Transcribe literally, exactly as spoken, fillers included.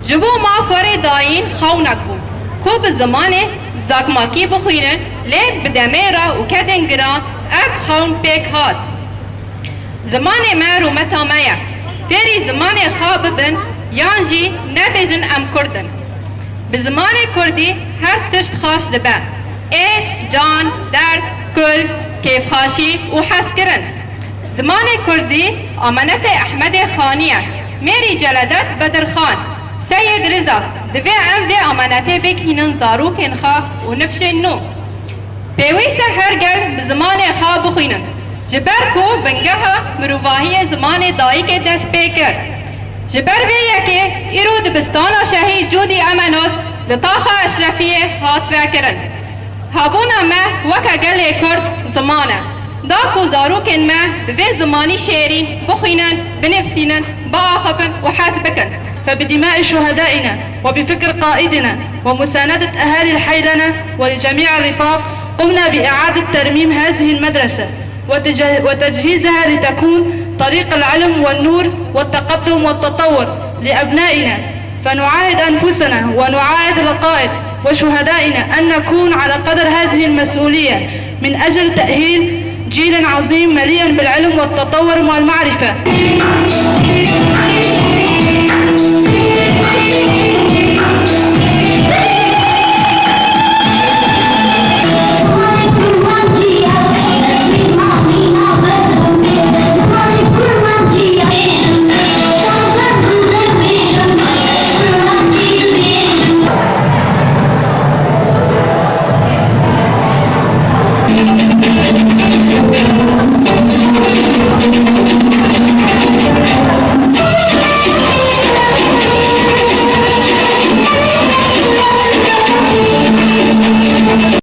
Ji bo maf werê dayîn xewnek bû ku bi zimanê zakmakî bixwînin, lê bi demê re û kedên giran ev xewn pêk hat. Zimanê me rûmeta me ye. Fêrî zimanê xwe bibin yan jî nebêjin em Kurd in. Bi zimanê Kurdî her tişt xaş dibe. Êş, can, derd, kul, kêfxaşî û hezkirin. Zimanê Kurdî amanetê Ehmedê Xanî ye. Mêrî Celedet Bedirxan, Seyêd Riza, divê em vê amanetê bigihînin zarokên xwe û nifşên nû. Pêwîst e her gel bi zimanê xwe bixwînin. Ji ber ku bingeha mirovahiyê zimanê dayikê dest pê kir. Ji ber vê yekê îro dibistana Şehîd Cûdî Emenos li Taxa Eşrefiyê hat vekirin. Hebûna me weke gelê Kurd ziman e. Da ku zarokên me bi vê zimanî şêrîn bixwînin, binivîsînin, biaxifin û hez bikin. فبدماء شهدائنا وبفكر قائدنا ومساندة أهالي الحي لنا ولجميع الرفاق قمنا بإعادة ترميم هذه المدرسة وتجه-، وتجهيزها لتكون طريق العلم والنور والتقدم والتطور لأبنائنا، فنعاهد أنفسنا ونعاهد القائد وشهدائنا أن نكون على قدر هذه المسؤولية من أجل تأهيل جيل عظيم مليئا بالعلم والتطور والمعرفة.